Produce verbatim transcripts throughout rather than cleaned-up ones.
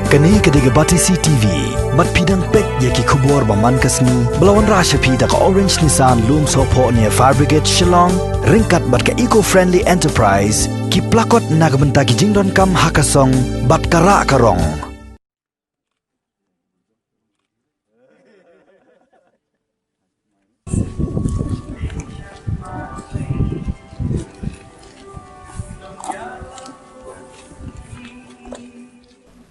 Kane ka dei ka Batesi T V. Bad phi dang peit ïa ki khubor ba man ka sngi ba la wanrah sha phi da ka Orange Nissan Lumsohphoh near Fire Brigade Shillong, ryngkat bad ka Eco Friendly Enterprise, ki plakot na ka bynta ki jingdonkam ha ka song bad ka rah ka rong.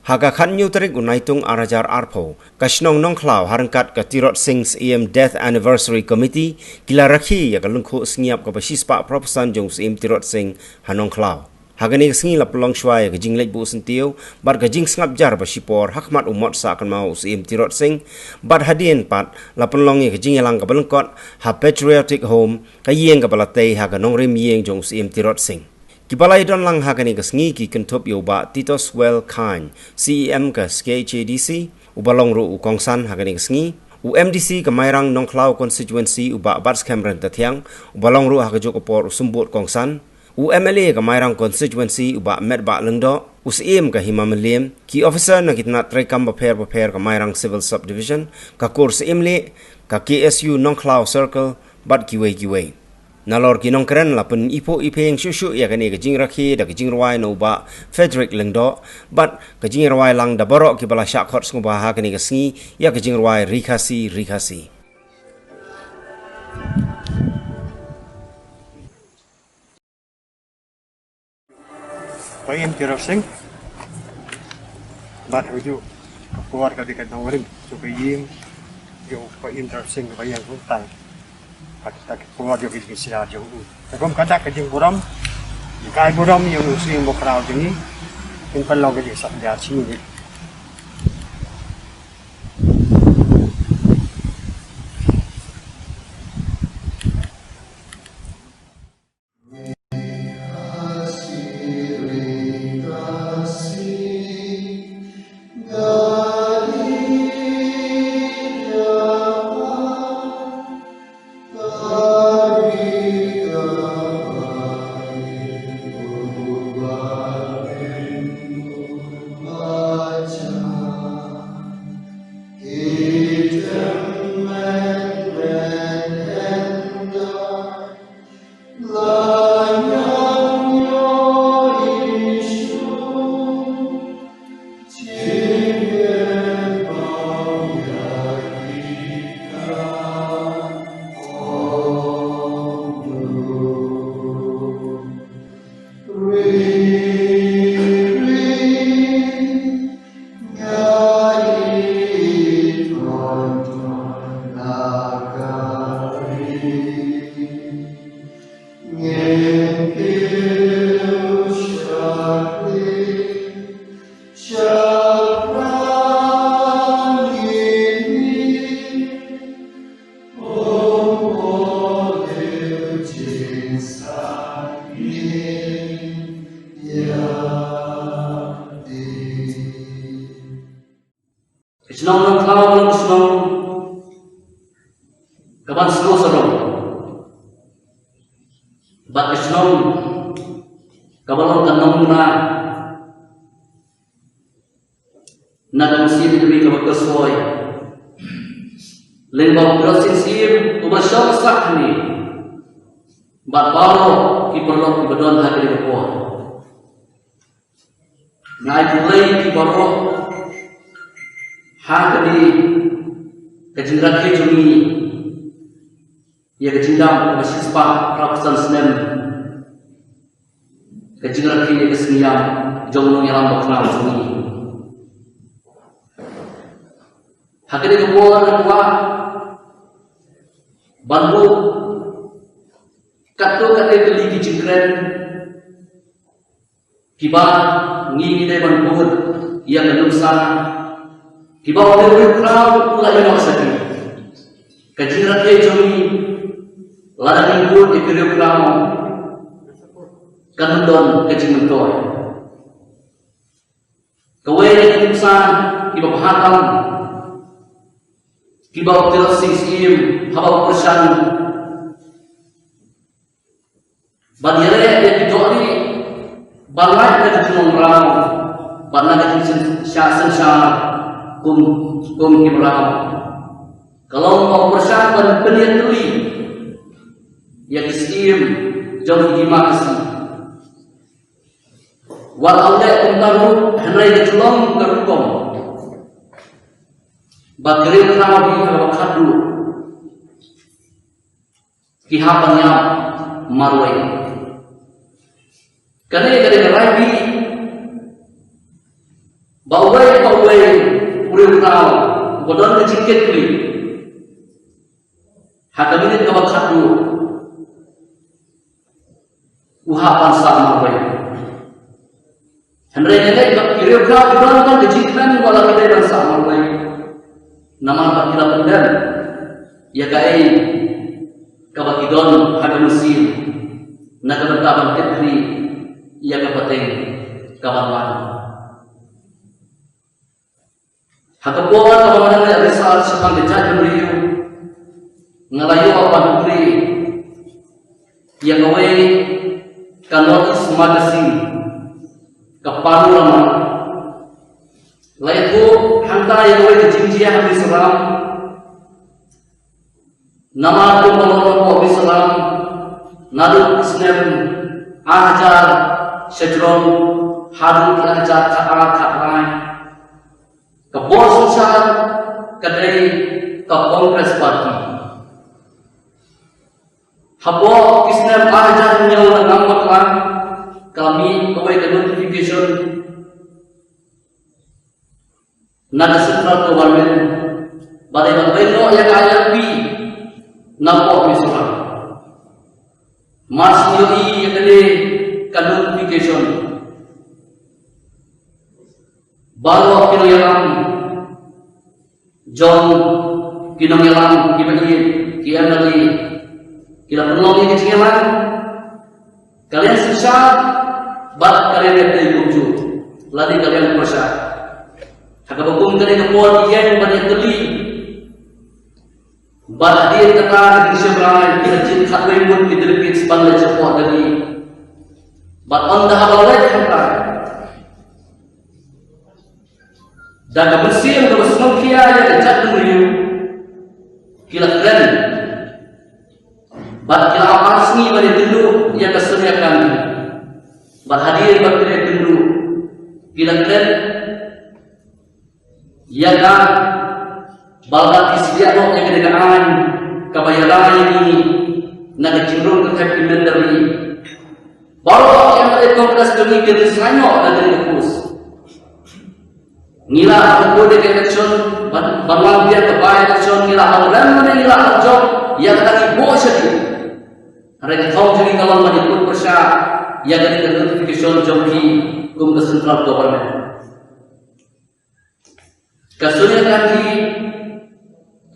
Ha ka khatñiew tarik u Naitung ar hajar arphew, ka shnong Nongkhlaw ha ryngkat ka Tirot Sing Syiem Death Anniversary Committee ki la rakhe ïa ka lyngkhuh sngi ïap kaba shispah phra phew san jong u Syiem Tirot Sing ha Nongkhlaw. Ha kane ka sngi la pynlong shuwa ïa ka jingleit buh syntiew bad ka jingsngap jar ba shipor ha khmat u mot sah kynmaw u Syiem Tirot Sing, bad hadien pat la pynlong ïa ka jingïalang kaba lyngkot ha Patriotic Home, ka ïing kaba la tei ha ka nongrim ïing jong u Syiem Tirot Sing. Kiba la ïadon lang ha kane ka sngi ki kynthup ïa u Bah Titoswell Chyne, C E M ka S K H A D C, uba long ruh u kongsan ha kane ka sngi, u M D C ka Mairang Nongkhlaw Constituency u Bah Batskhem Ryntathiang, uba long ruh ha kajuh ka por u symbud kongsan, u M L A ka Mairang Constituency u Bah Metbah Lyngdoh, u Syiem ka Hima Mylliem, ki officer na ki tnat treikam bapher bapher ka Mairang Civil Subdivision, ka Kur Syiem Leh, ka K S U Nongkhlaw Circle, bad kiwei kiwei. Nalor ki nongkren la pyniphuh iphieng shuh shuh ïa kane ka jingrakhe da ka jingrwai na u Bah Frederick Lyngdoh, bad ka jingrwai lang da baroh kiba la shah khot sngewbha ha kane ka sngi ïa ka jingrwai Ri Khasi, Ri Khasi. Bah Im Tirot Sing. Bad ha kajuh ka por ka dei ka nongrim jong ka ïing jong Bah Im Tirot Sing kaba ïeng kumta. Ha kita ki por jong ka jingshisha jong u. Te kum ka dak ka jingburom, jinghikai burom ïa u Syiem Bakhraw jong ngi. Kin pynlong ka jingsngap jar shisha. Ka shnong Nongkhlaw ka long ka shnong kaban sngewsarong. Bad ka shnong kaba long ka nongbna na ka mynsiem jong ngi kaba khuslai. Lyngba u Tirot Sing Syiem uba shong sah hangne bad baroh ki paralok kiba don ha kane ka por. Nga ai khublei ïa phi baroh ha kane ka jingrakhe jong ngi ïa ka jingdam kaba shispah phra phew san snem, ka jingrakhe ïa ka sngi ïam jong u nongïalam bakhraw jong ngi. Ha kane ka por nga kwah ban buh katto katne tylli ki jingkren kiba ngi ngi dei ban bud ïa ka nuksa kiba u riewkhraw u la ïoh sha ki. Ka jingrakhe jong ngi lada ngi bud ïa ka riewkhraw kan don ka jingmyntoi. Kawei na ki nuksa kiba bha tam kiba u Tirot Sing Syiem haba u pyrshang ban ïaleh ïa ki dohlieh ba lait na ka jinglong mraw bad na ka jingsynshar kum, kum ki mraw. Ka long ba u pyrshang ban pynïatylli ïa ki syiem jong ki hima Khasi. Wat la u leh kumta ruh, hynrei ka long ka rukom ba ki riew khlaw hi ha kaba khatduh ki hap ban ïam marwei. Kane ka dei ka rai bha ba uwei pa uwei u riew khlaw uba don ka jingkitkhlieh ha ka minit kaba khatduh u hap ban sah marwei. Hynrei ngi ngeit ba ki riew khlaw ki don tang ka jingkmen ba la ki dei ban sah marwei. Namar ba ki la pyndem ïa kaei kaba ki don ha ka mynsiem na ka bynta ban tip khlieh ïa ka pateng kaba wan. Ha ka por kaba nga dang leh research shaphang ka jaitbynriew, nga la ïoh ban pule ïa kawei ka North East Magazine, ka Panorama. La ïathuh hangta ïa kawei ka jingjia ha Mizoram. Namar kumba long hapoh Mizoram naduh ki snem ar hajar shajrong haduh ki ar hajar khatar khatlai, ka bor synshar ka dei ka Congress Party. Hapoh ki snem ar hajar hynñiew na ngan bakla ka la mih kawei ka notification na ka central government ba dei ban pynlong ïa ka I L P napoh Mizoram. Mar shu ïohi ïa kane ka notification, baroh ki nongïalam jong ki nongïalam kiba ïeit, ki M L A, ki la pynlong ïa ka jingïalang. Ka liang synshar bad ka liang ïatei kumjuh lane ka liang pyrshah. Ha kaba kum kane ka por ki ïeng ban ïatylli bad hadien kata ka jingsngewbha ki la jied khatwei ngut ki delegates ban leit shapoh Delhi. Bad ynda haba leit hangta, da ka mynsiem kaba sngewkhia ïa ka jaitbynriew, ki la kren bad ki la ap ar sngi ban ïakynduh ïa ka Sonia Gandhi. Bad hadien ba ki la ïakynduh, ki la kren ïa ka ba la ki sliah noh ïa kane ka aiñ kaba ïarap ïa ngi na ka jingrung kyrthep ki mynder ri. Baroh ki M L A Congress jong ngi ki resign noh na kane ka post. Ngi lah ban ïoh ka election, ban, ban wan biang ka by election, ngi lah ban rem lane ngi lah ban jop ïa kata ngi buh sha ki. Hynrei ka thong jong ngi ka long ban ïakut pyrshah ïa kane ka notification jong ki kum ka central government. Ka Sonia Gandhi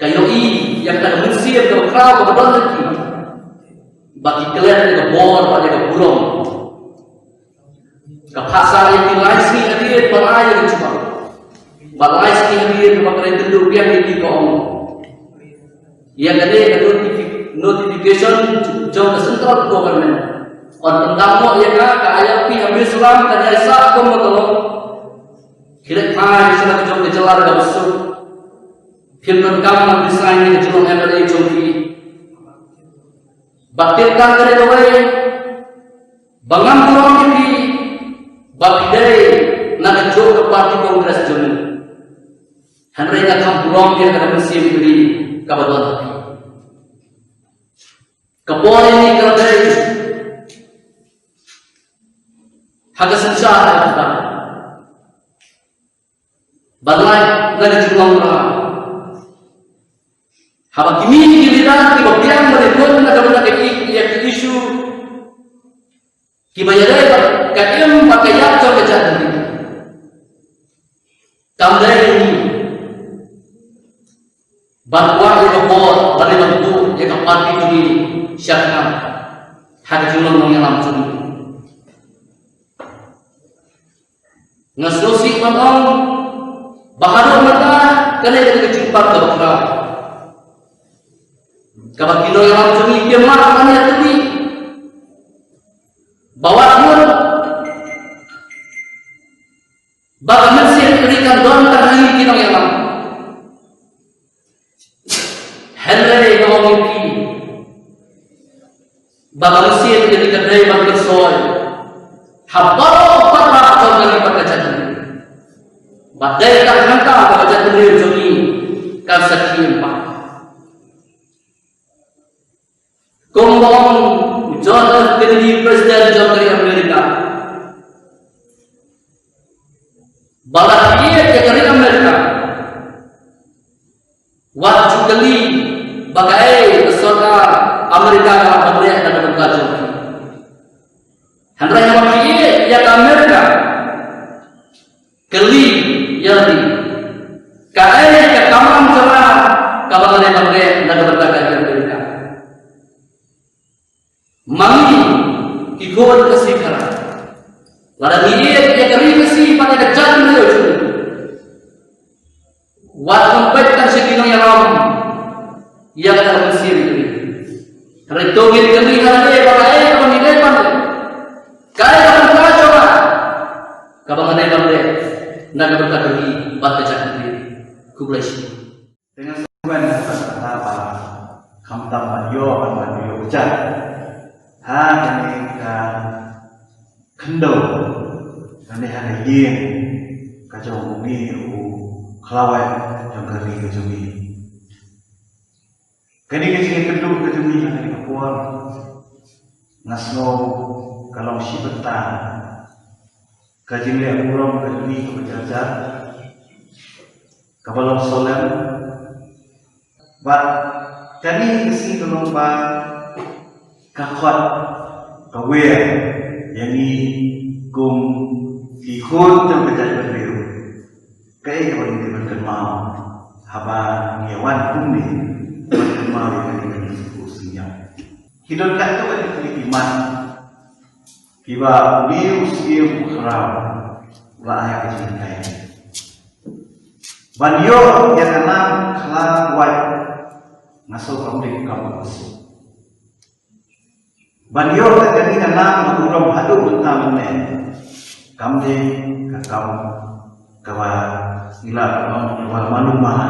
ka ïohi ïa kata ka mynsiem kaba khraw kaba don ha ki, ba ki klet ïa ka bor bad ïa ka burom. Ka phah sah ïa ki lai sngi hadien ba la ai ïa ka jubab, ba lai sngi hadien ba ka la ïakynduh biang ïa ki, ka ong ïa kane ka notifi-, notification jong ka central government, yn pyndam noh ïa ka, ka I L P ha Mizoram kan ïai sah kumba ka long. Khie leit phai sha la ka jong ka jylla da kaba suk. Phim donkam ban resign na ka jinglong M L A jong phi. Bad tip tang kane kawei, ba ngam burom ïa phi ba phi dei na kajuh ka party Congress jong ngi. Hynrei nga kham burom ïa ka mynsiem ri kaba don ha phi. Ka por ïa ngi ka la dei ha ka synshar kaba khatduh. Ban lait na ka jinglong mraw. Haba ki mih ki leader kiba biang ban ïakut na ka bynta ka i-, ïa ki issue kiba ïadei bad ka im bad ka ïap jong ka jaitbynriew, kam dei ïa ngi ban kwah ïa ka bor lane ban tuh ïa ka party jong ngi sha khmat ha ka jinglong nongïalam jong ngi. Nga sngewsih ban ong ba haduh mynta kane ka dei ka jingpang kaba khraw kaba ki nongïalam jong ngi kim lah ban ïatylli ba wat mut Ba ka mynsiem ka ri kan don tang ha ngi ki nongïalam. Hynrei nga ong ïa phi ba ka mynsiem ka ri ka dei ban pynshoi ha baroh patra jong ka ri bad ka jaitbynriew. Ba dei tang hangta ba ka jaitbynriew jong ngi kan sa khie bha. Kumba ong u John F Kennedy, President jong ka ri Amerika, ba lada phi ïeit ïa ka ri Amerika, wat ju kylli ba kaei ka sorkar Amerika ka lah ban leh na ka bynta jong phi. Hynrei haba phi ïeit ïa ka Amerika, kylli ïa lade, kaei ka kamram jong nga kaba nga dei ban leh na ka bynta ka ri Amerika? Ma ngi ki khun Khasi Khara, lada ngi ïeit ïa ka ri Khasi bad ïa ka jaitbynriew jong ngi, wat ngin peit tang sha ki nongïalam ïa kata ka mynsiem ka ri. Hynrei to ngin kylli ha lade ba kaei kaba ngi dei ban leh, kaei ka bynta jong nga kaba nga dei ban leh na ka bynta ka ri bad ka jaitbynriew. Khublei shibun. Te nga sngewbha ban kata ba khamtam ban ïoh ban ban ïoh bitar ha kane ka khyndew, kane ha ka ïing ka jong une u khlawait jong ka ri ka jong ngi. Kane ka jingïakynduh ka jong ngi ha kane ka por, nga sngew ka long shi bynta ka jingleh burom ka jong ngi kaba jar jar, kaba long solemn. Bad kane ka sngi ka long ba ka khot ka wer ïa ngi kum ki khun jong ka jaitbynriew. Kaei kaba ngi dei ban kynmaw haba ngi ïa wan kumne ban kynmaw ïa kane ka sngi, u Sngi Nyaw? Ki don katto katne ki mat kiba une u Syiem u Khraw u la ai ka jinghikai ban ïoh ïa ka nam Khla Wait. Nga sngew kam dei ka kam kaba suk ban ïoh ïa kane ka nam kaba burom haduh mynta mynne. Kam dei ka kam kaba ngi lah ban ong kaba malu mara.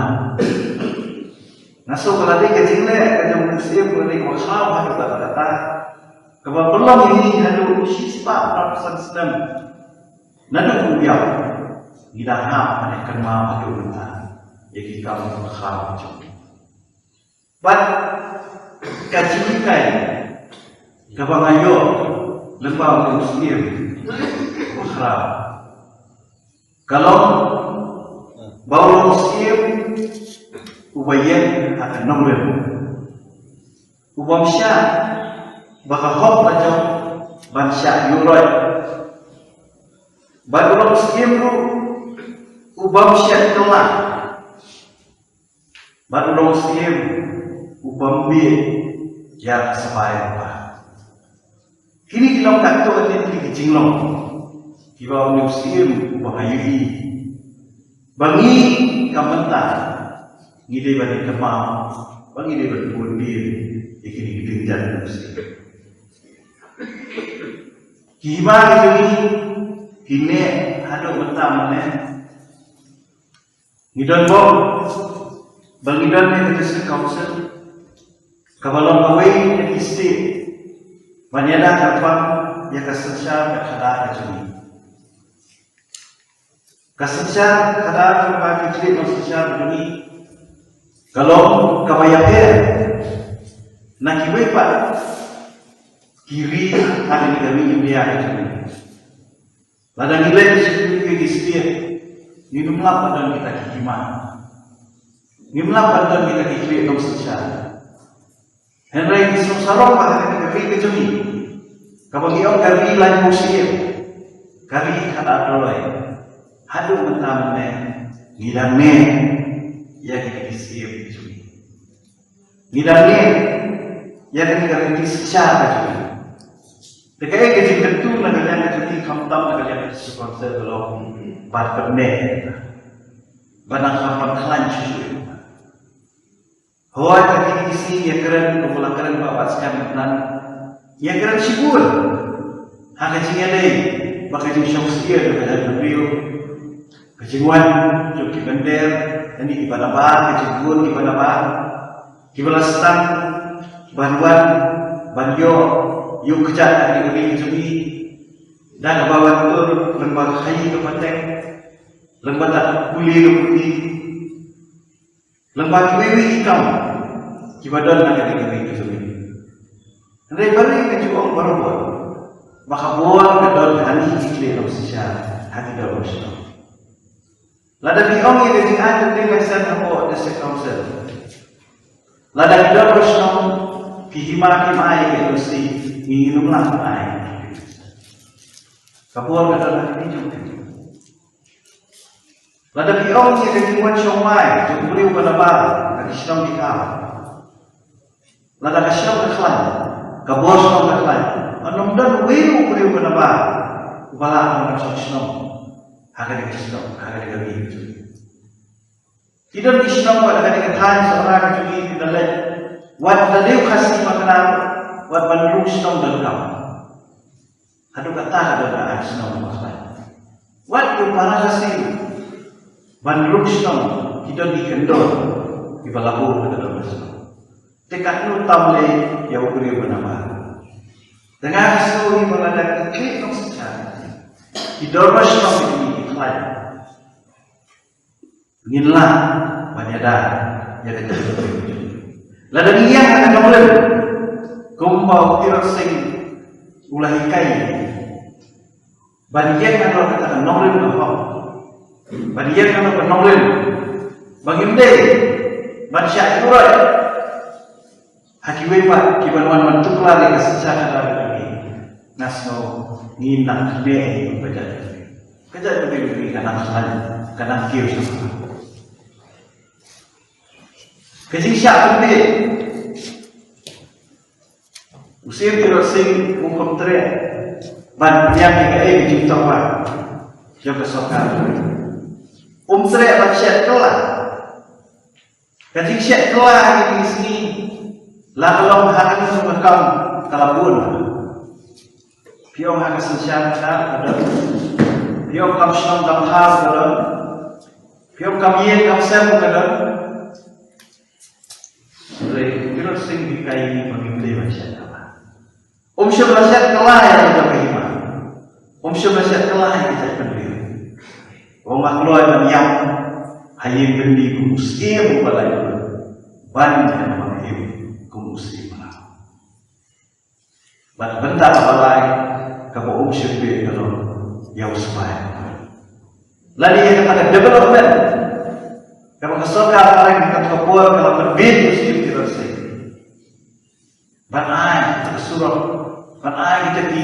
Nga sngew ka la dei ka jingleh ka jong u Syiem ka dei kaba khlaw haduh katta katta, kaba pynlong ïa ngi haduh shispah phra phew san snem naduh u ïap ngi dang hap ban ïakynmaw haduh mynta ïa ki kam kaba khlaw ka jong u. Bad ka jinghikai kaba nga ïoh lyngba u Syiem u Khraw ka long ba u long u Syiem uba ïeng ha ka nongrim, u bym shah ba ka hok la jong ban shah ïuhroit. Bad u long u Syiem ruh u bym shah kylla. Bad u long u Syiem u bym bieit ïa ka sbai lypa. Kine ki long katto katne ki jinglong kiba une u Syiem uba nga ïohi ba ngi ka mynta ngi dei ban ïakynmaw, ba ngi dei ban bud dien ïa kine ki jingjia u Syiem. Ki hima ki jong ngi ki neh haduh mynta mynne. Ngi don bok ba ngi don ha ka District Council kaba long kawei na ki state ban ïada kyrpang ïa ka synshar ka khadar ka jong ngi. Ka synshar khadar kaba ki khlieh nongsynshar ka jong ngi ka long kaba ïapher na kiwei pat ki ri ha kane ka ri India ka jong ngi. Lada ngi leit sha kiwei ki state, ngim lap ban don kita ki hima, ngim lap ban don kita ki khlieh nongsynshar. Hynrei ngi sngewsarong ba ha kane ka ri ka jong ngi, kaba ngi ong ka ri laiphew syiem, ka ri khadar doloi, haduh mynta mynne ngi dang neh ïa kita ki syiem ka jong ngi. Ngi dang neh ïa kane ka riti synshar ka jong ngi. Te kaei ka jingkyntu na ka liang ka jong ngi, khamtam na ka liang ka District Council ka long ban pynneh, ban nang kham ban khlaiñ shuh shuh. Hooid, ka K T C ïakren, kumba la kren ba Bah Skhem mynta, ïakren shibun ha ka jingïadei bad ka jingshong syier ka jaitbynriew. Ka jingwan jong ki mynder, lane kiba nabar, ka jingwan kiba nabar, kiba la sdang ban wan, ban ïoh, ïoh kjat ha ka ri ka jong ngi. Da kaba wan tur lyngba ka khaïi ka pateng, lyngba ka pule ka puthi, lyngba kiwei kiwei ki kam kiba don ha ka ri ka jong ngi. Hynrei ba ri ka ju ong barabor ba ka bor ka don ha ki khlieh nongsynshar, ha ki dorbar shnong. Lada phi ong ïa ka jingai ka dei ka sdang hapoh District Council, lada ki dorbar shnong ki hima kim ai ïa ka N O C, ngi ngim lah ban ai. Ka bor ka don ha ki jong ki. Lada phi ong ïa ka jingwan shong mai jong u briew ba nabar ha ki shnong ki khaw, lada ka shnong ka khlaiñ, ka bor shnong ka khlaiñ, ym don uwei u briew ba nabar uba lah ban shong shnong ha kane ka shnong, ha kane ka ri. Ki don ki shnong bad ha kane ka thaiñ Sohra ka jong ngi, ki da leit, wat da dei u Khasi Maknar, wat ban rung shnong donkam. Haduh katta ka don ka ai shnong ba khlaiñ. Wat ïa u para Khasi ban rung shnong, ki don ki kyndon kiba la bun ha ka dorbar shnong. Te katno tam lei ïa u briew ba nabar. Te nga sngew hi ba lada ki khlieh nongsynshar, ki dorbar shnong ki khlaiñ, ngin lah ban ïada ïa ka jingim. Lada ngi ïeng ha ka nongrim kumba u Tirot Sing u la hikai, ban ïeng halor kata ka nongrim ka hok, ban ïeng halor ka nongrim ba ngim dei ban shah ïuhroit ha kiwei pat kiban wan ban tuklar ïa ka synshar khadar ka jong ngi. Nga sngew ngin nang kynnoh ïa ka jait, ka jait ka jong ngi ka nang khlaiñ, ka nang kiew sha ka jingshah pynbeit. U Syiem Tirot Sing u khlem treh ban pynïap ïa kaei ka jingtyrwa jong ka sorkar. Um treh ban shet kylla. Ka jingshet kylla ha kine ki sngi, la ka long ha kane ka kam, ka la bun. Phi ong ha ka synshar khadar ka don, phi ong kam shnong kam thaw ka don, phi ong kam ïing kam sem ka don. Hynrei u Tirot Sing u hikai ïa ngi ba ngim dei ban shet kylla. Um shym la shet kylla ïa ka jong ka hima. Um shym la shet kylla ïa ka jait pynriew. Ong, nga kloi ban ïap ha ïing byndi kum u syiem uba la ïoh, ban ïap ha ïing kum u syiem ba la. Bad bynta kaba lai kaba um shym bit ka long ïa u spah, lane ïa kata ka development kaba ka sorkar ka reng ha kata ka por ka la pynbeit ïa u Syiem Tirot Sing. Ban ai kita ki surok, ban ai kita ki,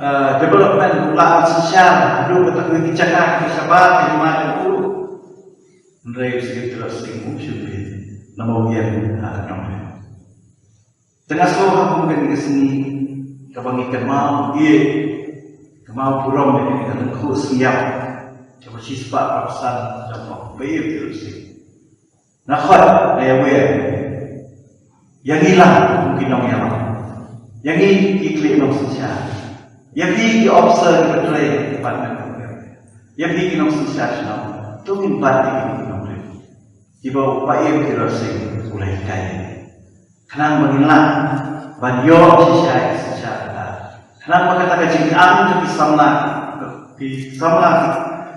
eh, development, u la ban synshar haduh katta ki jaka ki shabar ki hima ki bru. Hynrei u Syiem Tirot Sing um shym bit, namar u ïeng ha ka nongrim. Te nga sngew ha kum kane ka sngi kaba ngi kynmaw ïa, kynmaw burom ïa kane ka lyngkhuh sngi ïap kaba shispah arphew san jong u Syiem Tirot Sing. Nga khot, nga ïawer ïa ngi lang kum ki nongïalam, ïa ngi ki khlieh nongsynshar, ïa ngi ki officer kiba trei ha department, ïa ngi ki nongsynshar shnong, to ngin bat ïa kine ki nongrim kiba u Syiem Tirot Sing u la hikai. Khnang ba ngin lah ban ïoh shisha ïa ka synshar kata. Khnang ba kata ka jingim jong ki samla, ki samla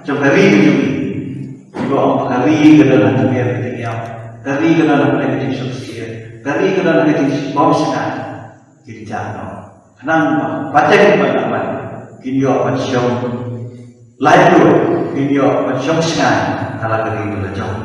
jong ka ri ka jong ngi, kiba ong ba ka ri ka don ha ka miet ka jingïap, ka ri ka don ha ka jingsngewsih, ka ri ka don ha ka jingbymshyngai, kin jah noh. Khnang ba pateng ba lah ban, kin ïoh ban shong laitluid, kin ïoh ban shong shngaiñ ha la ka ri ka la jong.